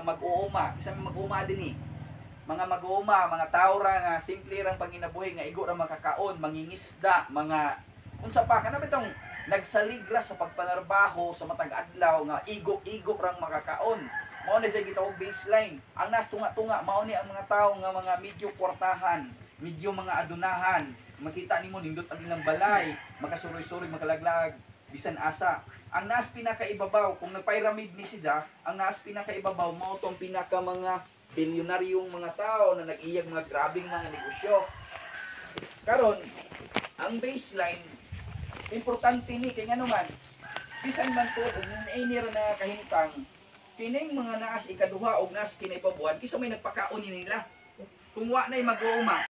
mag-uuma. Isa may mag-uuma din eh. Mga mag-uuma, mga tao ra nga simple rang panginabuhi nga igo ra makakaon, mangingisda, mga unsa pa kana bitong nagsaligra sa pagpanarbaho sa matag adlaw nga igo-igo rang makakaon. Mao ni siya gitawag baseline. Ang nas tunga-tunga mao ni ang mga tao nga mga medyo kwartahan, medyo mga adunahan. Makita nimo nindot ang ilang balay, makasuroy-suroy, makalaglag bisan asa. Ang naas pinakaibabaw, kung nagpyramid ni siya, ang naas pinakaibabaw mao tong pinaka mga bilyonaryong mga tao na nag-iyag mga grabeng mga negosyo. Karon, ang baseline importante ni kay ngano man bisan man to og ini ra na kahimtang, kining mga naas ikaduha og naas kinaipabuan, kisa may nagpakaon ni nila. Kung wa na'y mag-uuma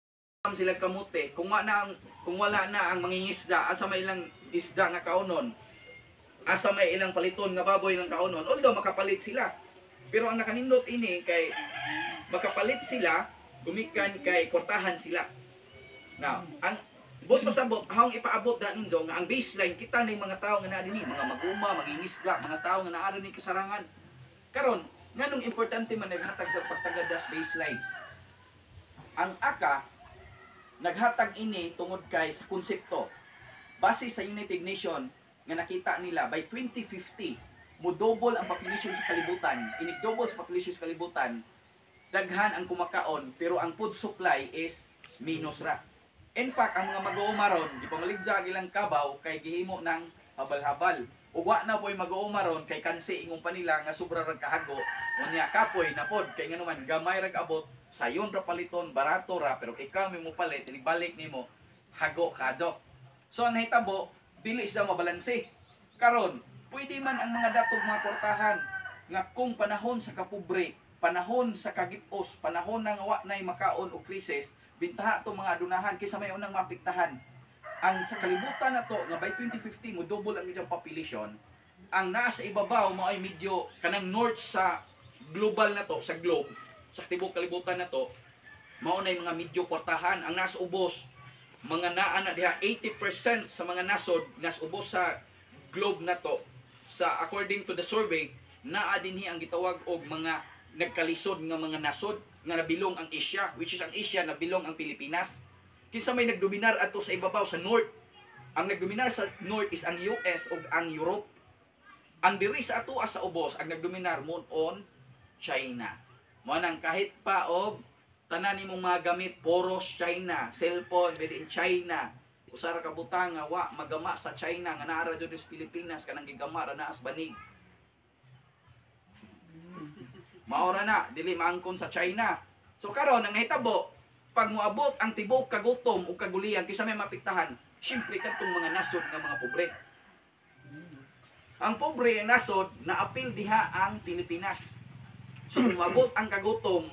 sila kamote, kung wala na ang mangingisda, asa may ilang isda nga kaunon? Asa may ilang paliton nga baboy lang kaunon? Although makapalit sila, pero ang nakanindot ini kay makapalit sila gumikan kay kwartahan sila. Now, ang buot pasabot, ahong ipaabot na ninyo nga ang baseline kita na yung mga tao nga naa dinhi, mga mag-uma, mangingisda, mga tao nga naa ni kasarangan. Karon, nganong importante man naghatag sa pagtagadas baseline? Ang AKA naghatag ini tungod kay sa konsepto base sa United Nation nga nakita nila by 2050 mo double ang population sa kalibutan. Inig double sa population sa kalibutan, daghan ang kumakaon pero ang food supply is minus ra. In fact, ang mga mag-uuma ron, gipamaligya ang ilang kabaw kay gihimo ng habal-habal. Ug wa na po'y mag-uuma ron kay kansi ingon pa nila nga sobra ra kahago. Unya kapoy na pod kay ngano man gamay ra abot, sayon ra paliton, barato ra, pero ikaw may mo palit, ibalik nimo hago kadyo. So ang nahitabo, dili siya mabalanse. Karon, pwede man ang mga datog mga kwartahan nga kung panahon sa kapobre, panahon sa kagipos, panahon nga wa nay makaon o krisis, bintaha to mga adunahan kaysa may unang maapektahan. Ang sa kalibutan na to nga by 2050 mo double ang inyong population, ang nasa ibabaw mo ay medyo kanang north sa global na to, sa globe, sa tibuok kalibutan na to, mao na yung mga medyo kwartahan. Ang nasa ubos, mga naa na diha 80% sa mga nasod nas ubos sa globe na to, sa according to the survey, naa dinhi ang gitawag og mga nagkalisod nga mga nasod nga nabilong ang Asia, which is ang Asia nabilong ang Pilipinas. Kinsa may nagdominar adto sa ibabaw sa north? Ang nagdominar sa north is ang US ug ang Europe. Ang diri sa atoa sa ubos, ang nagdominar mo on China. Mo nang kahit pa og tanan nimong mga gamit poros China, cellphone made in China, usa ra ka butang nga wa magama sa China nga naa ra jud sa Pilipinas, kanang gigama ra naas banig. Maora na, dili maangkon sa China. So karon ang nahitabo, pag moabot ang tibuok kagutom ug kagulian, kinsa may maapektahan? Syempre kadtong mga nasod nga mga pobre. Ang pobre ang nasod, naapil diha ang Pilipinas. So kung moabot ang kagutom,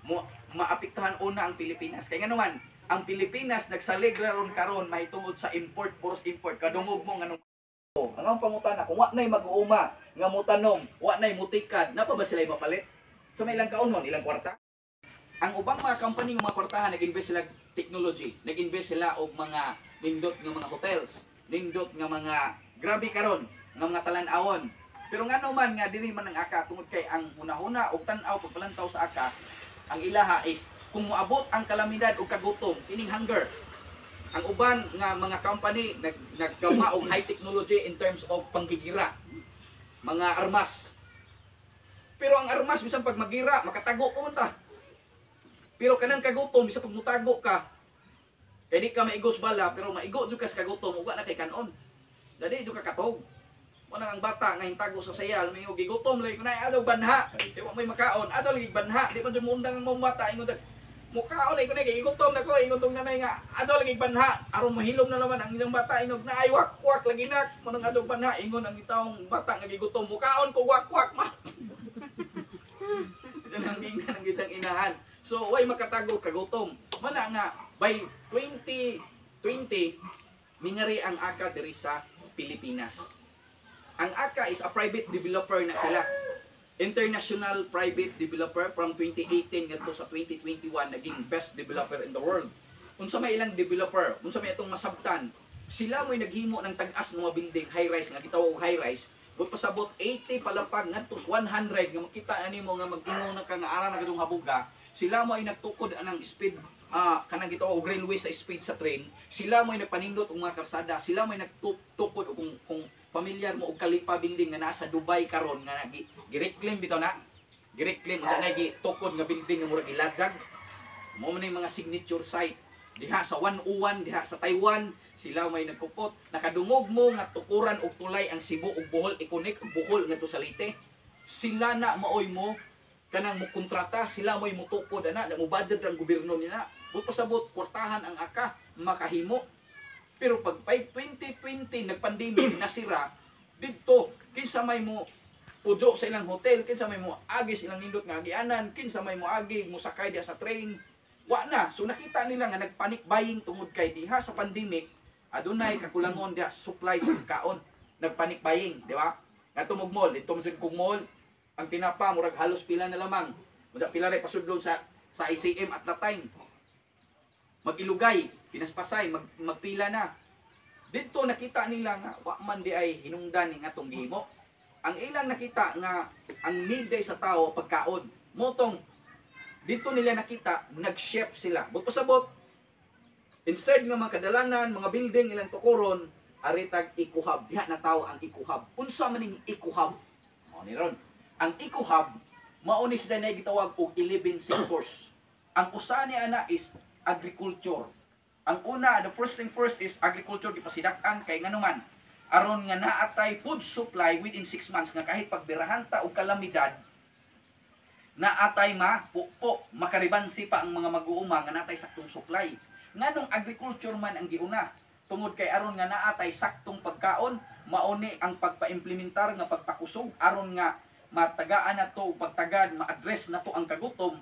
mo maapektahan una ang Pilipinas. Kay ngano man, ang Pilipinas nagsalig ra ron karon mahitungod sa import, puros import. Kadungog mo nganong ang akong pangutana, kung wa na'y mag-uuma nga motanom, wa na'y mutikad, napa ba sila mapalit? So may ilang kaunon, ilang kwarta? Ang ubang mga company nga mga kwartahan, nag-invest sila technology, nag-invest sila og mga nindot nga mga hotels, nindot nga mga grabe karon nga mga talan-awon. Pero ngano man nga dili man ang AKA, tungod kay ang hunahuna og tan-aw pagpalantaw sa AKA, ang ilaha is kung moabot ang kalamidad og kagutom, kining hunger, ang uban nga mga company naggama og high technology in terms of panggigira, mga armas. Pero ang armas, bisan pag magira, makatago pa man ta. Pero kanang kagutom, bisan pag mutago ka, kay di ka maigos bala, pero maigo jud ka sa kagutom ug wa na kay kanon. Dali jud ka katog. Mo nang ang bata nga hintago sa sayal, may gigutom lagi kunay adog banha. Di wa may makaon, adto lagi banha, di man jud muundang ang maong bata ingon mukaon lagi kunay gigutom na ko, ingon tong nanay nga adto lagi banha aron mahilom na naman ang inyong bata, inog na ay wak-wak lagi nak mo nang adto banha, ingon ang itawong bata nga gigutom, mukaon ko wak-wak ma. Diyan ang gingnan ang isang inahan. So way makatago kagutom. Mana nga by 2020 mingari ang AKA diri sa Pilipinas. Ang AKA is a private developer na sila. International private developer from 2018 ngadto sa 2021 naging best developer in the world. Unsa may ilang developer, unsa may atong masabtan, sila mo'y naghimo ng tag-as nga mga building, high rise nga gitawag og high rise. Kung pasabot 80 palapag ngadto sa 100 nga makita ani mo nga mag-ingon na ka nga ara na kadtong habuga, sila mo ay nagtukod anang speed, kanang gitawag og railway sa speed sa train. Sila mo ay nagpanindot og mga karsada, sila mo ay nagtukod og kung pamilyar mo og Khalifa Building nga nasa Dubai karon nga gi-reclaim bitaw na. Gi-reclaim unsa na gitukod nga building nga murag ilajag. Mao man yung mga signature site diha sa 101 diha sa Taiwan, sila may nagkupot. Nakadungog mo nga tukuran og tulay ang Cebu ug Bohol, i-connect og Bohol ngadto sa Leyte. Sila na maoy mo kanang mo kontrata, sila mo'y mutukod ana, mo budget ang gobyerno nila. But pasabot kwartahan ang aka makahimo. Pero pag 2020 nagpandemic, nasira didto. Kinsa may mo pudyo sa ilang hotel? Kinsa may mo agi sa ilang nindot nga agianan? Kinsa may mo agi mo sakay diha sa train? Wa na. So nakita nila nga nagpanic buying tungod kay diha sa pandemic adunay kakulangon diha sa supply sa pagkaon. Nagpanic buying, di ba? Ngadto mog mall, didto mo jud kong mall, ang tinapa murag halos pila na lamang. Unsa pila ray pasudlon sa ICM at that time. Mag-ilugay, pinaspasay, magpila na. Didto nakita nila nga wa man di ay hinungdan ni atong gihimo. Ang ilang nakita nga ang need day sa tao pagkaon. Motong dito nila nakita nag-shift sila. But pasabot instead nga mga kadalanan, mga building ilang tukuron, aritag eco-hub. Diha na tao ang eco-hub. Unsa man ning eco-hub? Mao ni ron. Ang eco-hub mao ni sila na gitawag og 11 sectors. Ang usa ni ana is agriculture. Ang una, the first thing first is agriculture, gipasidak-an kay nganuman aron nga naatay food supply within 6 months nga kahit pagbirahan ta og kalamidad, naatay ma pupo, makaribansi pa ang mga mag-uuma nga natay saktong supply. Nganong agriculture man ang giuna? Tungod kay aron nga naatay saktong pagkaon. Mauni ang pagpa-implementar nga pagpakusog aron nga matagaan na to pagtagad, ma-address na to ang kagutom,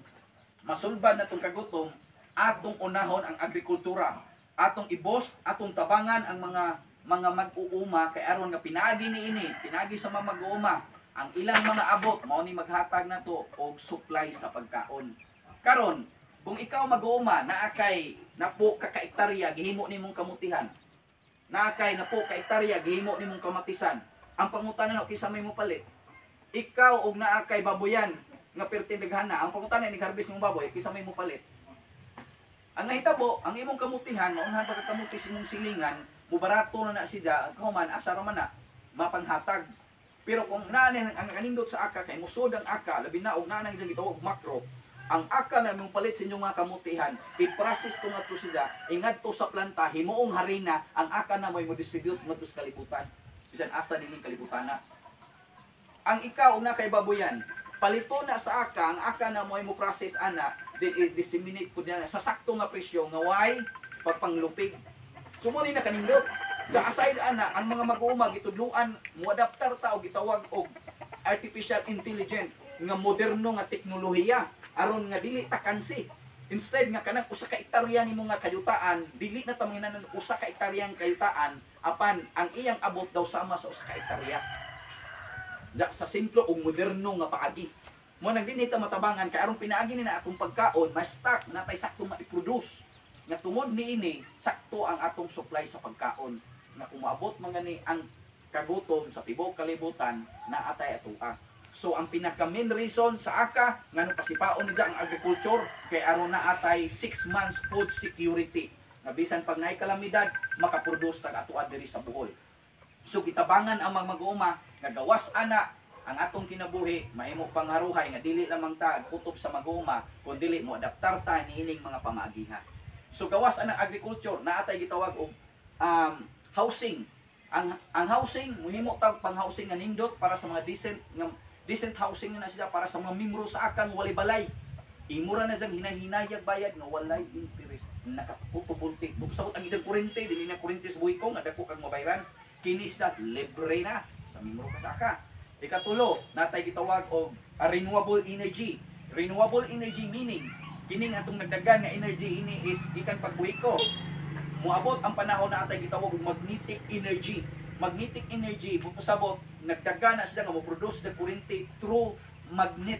masulbad na tong kagutom. Atong unahon ang agrikultura, atong ibos, atong tabangan ang mga mag-uuma kay aron nga pinaagi niini, pinaagi sa mga mag-uuma, ang ilang mga abot mao ni maghatag nato og supply sa pagkaon. Karon, kung ikaw mag-uuma, naa kay napo ka ka ektarya gihimo nimong kamutihan, naa kay napo ka ektarya gihimo nimong kamatisan, ang pangutana no, kinsa may mopalit? Ikaw og naa kay baboyan nga perting daghana, ang pangutana, ni harvest nimong baboy, kinsa may mopalit? Ang nahitabo, ang imong kamutihan, maunhan pa ka kamuti sa imong silingan, mubarato na na siya, human asa ra man na mapanghatag. Pero kung naa ni ang kanindot sa aka kay musod ang aka, labi na og naa nang gitawag macro, ang aka na imong palit sa inyong mga kamutihan, i-process to ngadto sila, ingadto sa planta, himuong harina, ang aka na mo'y mo distribute ngadto sa kalibutan. Bisan asa dining kalibutan na. Ang ikaw og naa kay baboyan, palito na sa aka, ang aka na mo ay mo process ana, di disseminate po niya sa sakto nga presyo nga way pagpanglupig. So mo ni nakanindot. Ka aside ana, ang mga mag-uuma gitudluan mo adaptar ta og gitawag og artificial intelligence nga moderno nga teknolohiya aron nga dili ta kansi. Instead nga kanang usa ka ektarya nimo nga kayutaan, dili na ta manginan usa ka ektaryang kayutaan, apan ang iyang abot daw sama sa usa ka ektarya. Da, sa simplo ug moderno nga paagi. Mo nang dinhi ta matabangan kay aron pinaagi ni na atong pagkaon, ma-stock natay sakto ma-produce. Nga tungod niini, sakto ang atong supply sa pagkaon. Nga kung maabot man gani ang kagutom sa tibuok kalibutan, naatay atoa. So ang pinaka main reason sa aka ngano pasipaon ni ang agriculture kay aron naatay 6 months food security. Nga bisan pag naay kalamidad, makaproduce tag atoa diri sa Bohol. So gitabangan ang mga mag-uuma nga gawas ana ang atong kinabuhi mahimo pangaruhay nga dili lamang ta kutob sa mag-uuma kun dili mo adaptar ta niining mga pamaagiha. So gawas anang agriculture, naatay gitawag og housing. Ang housing, muhimo tag pang housing nga nindot para sa mga decent nga decent housing na sila para sa mga membro sa akang walay balay. Imura na siyang hinahinayag bayad nga walay interest. Nakaputubulti. Bubsabot ang isang kurente, dili na kurente sa buhi ko nga dako kag mabayran. Kini sila libre na sa membro ka sa aka. Ikatulo, natay gitawag og renewable energy. Renewable energy meaning kining atong nagdagan nga energy ini is gikan pagbuhi ko. Moabot ang panahon na atay gitawag og magnetic energy. Magnetic energy, bukosabot nagdagan na sila nga mo-produce the kuryente through magnet.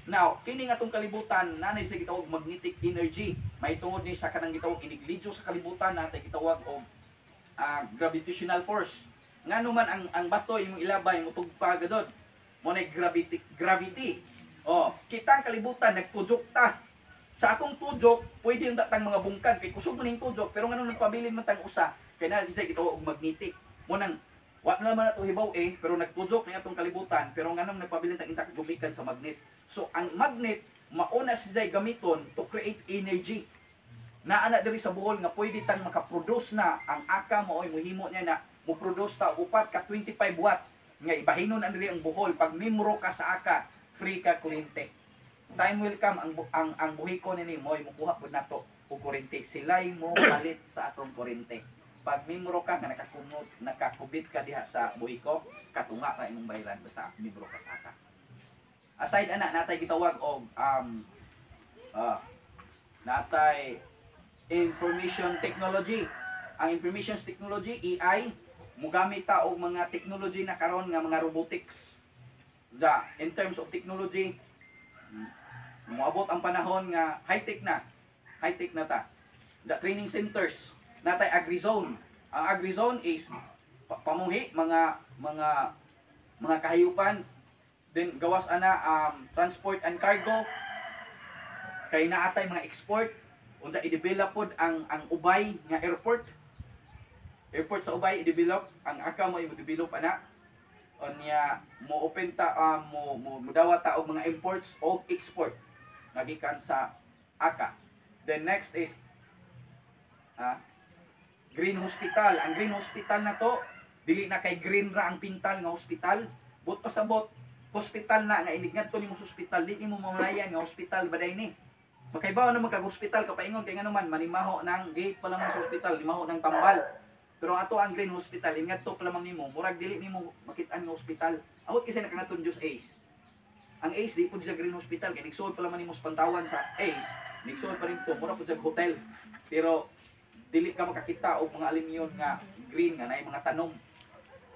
Now, kining atong kalibutan, nanay sa gitawag magnetic energy. May tungod ni sa kanang gitawag iniglidyo sa kalibutan, natay gitawag og gravitational force. Ngano man ang bato imong ilabay motugpa gadod. Mo na gravity gravity. Oh, kita ang kalibutan nagtudjok ta. Sa atong tudjok, pwede yung datang mga bungkag kay kusog man ning tudjok, pero nganong nagpabilin man tang usa kay naa siya gitawag og magnetic. Mo nang wa na naman ato hibaw eh, pero nagtudjok na atong kalibutan, pero nganong nagpabilin tang intak gumikan sa magnet. So ang magnet mauna siya gamiton to create energy. Naa na diri sa Bohol nga pwede tang makaproduce na ang aka mo oy mohimo niya na mo-produce ta upat ka 25 watt nga ibahinon ang diri ang Bohol. Pag mimro ka sa aka, free ka kuryente. Time will come, ang buhiko nini mo'y mukuha pud nato og kuryente. Sila'y mo palit sa atong kuryente. Pag mimro ka nga nakakumot, nakakubit ka diha sa buhiko, katunga ra imong bayran basta mimro ka sa aka. Aside ana, natay gitawag og natay information technology. Ang information technology, AI, mugamit ta og mga technology na karon nga mga robotics. Ja, in terms of technology, moabot ang panahon nga high-tech na. High-tech na ta. Ja, training centers, natay agri-zone. Ang agri-zone is pamuhi mga kahayupan, then gawas ana transport and cargo kay naatay mga export. Unsa i-develop pod ang Ubay nga airport. Airport sa Ubay i-develop, ang aka mo i-develop ana. Unya mo open ta mo, mo modawat ta og mga imports o export nagikan sa aka. Then next is Green Hospital. Ang Green Hospital na to, dili na kay green ra ang pintal nga hospital. But pasabot, hospital na nga inig ngadto nimo sa hospital, di nimo mamalayan nga hospital ba ni. Makaibaw na magkag hospital kapaingon kay ngano man manimaho ng gate pa lamang sa hospital, limaho ng tambal. Pero ato ang Green Hospital, ingadto pa lamang nimo, murag dili nimo makit-an nga hospital. Amot kasi nakangadto Diyos Ace. Ang Ace di pud siya Green Hospital kay nigsuod pa lamang nimo sa Pantawan sa Ace, nigsuod pa rin to, mura pud siya hotel. Pero dili ka makakita og mga alimyon nga green nga naay mga tanom.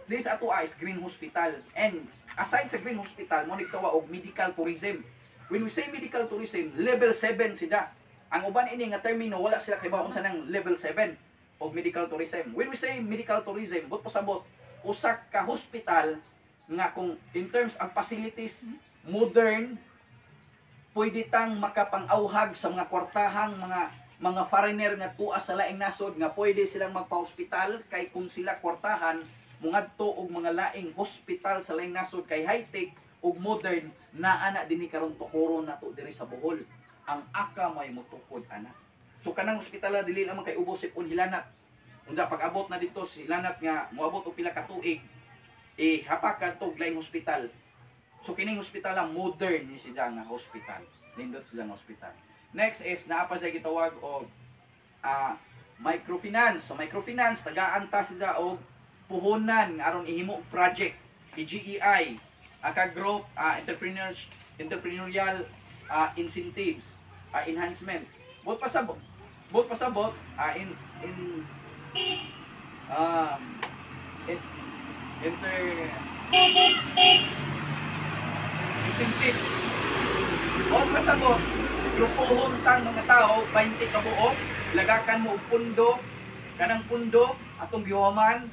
This ato is Green Hospital. And aside sa Green Hospital, mo nagtawa og medical tourism. When we say medical tourism, level 7 siya. Ang uban ini nga termino wala sila kay unsa nang level 7 og medical tourism. When we say medical tourism, but pasabot usa ka hospital nga kung in terms of facilities modern, pwede tang makapang-auhag sa mga kwartahang mga foreigner nga tuas sa laing nasod nga pwede silang magpa-hospital kay kung sila kwartahan mungadto og mga laing hospital sa laing nasod kay high-tech ug modern naa na dinhi karon, tukoron nato diri sa Bohol. Ang aka may motukod ana. So kanang ospital dili lamang kay ubos ipon hilanat. Unsa pag-abot na dito si hilanat nga moabot og pila ka tuig, eh hapak kadto og laing hospital. So kining hospital ang modern ni siya nga hospital, nindot siya nga hospital. Next is naa pa siya gitawag og microfinance. So microfinance, tagaan ta siya og puhunan aron ihimo og project, PGEI, aka group entrepreneurial incentives enhancement. Bot pasabot in inter incentive. Bot pasabot, grupohon tang mga tao, 20 ka buok, lagakan mo og pundo, kanang pundo atong gihuman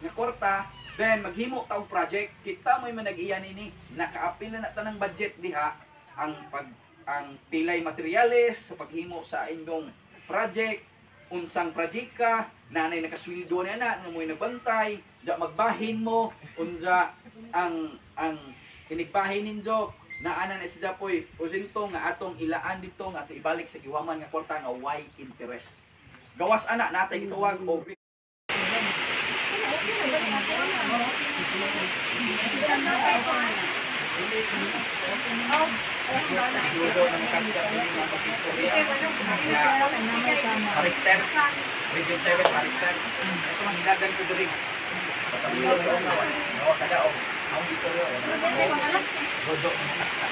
nga kwarta, then maghimo ta og project. Kita mo'y manag-iya nini, nakaapil na na tanang budget diha, ang pilay materyales sa paghimo sa inyong project, unsang project ka, nanay nakasweldo na na, nga mo'y nagbantay, ja magbahin mo, unsa ang inigbahin ninyo, naana na siya poy porsyento nga atong ilaan dito nga ato ibalik sa giwaman nga kwarta nga why interest. Gawas ana, natay gituwag og siguro ng kanta ini nga pag-istorya nga Arister, Region 7 Arister. Ito ang hilagan ko diri. Patamilo ko nga nawa kada og ang istorya o godo ng kanta.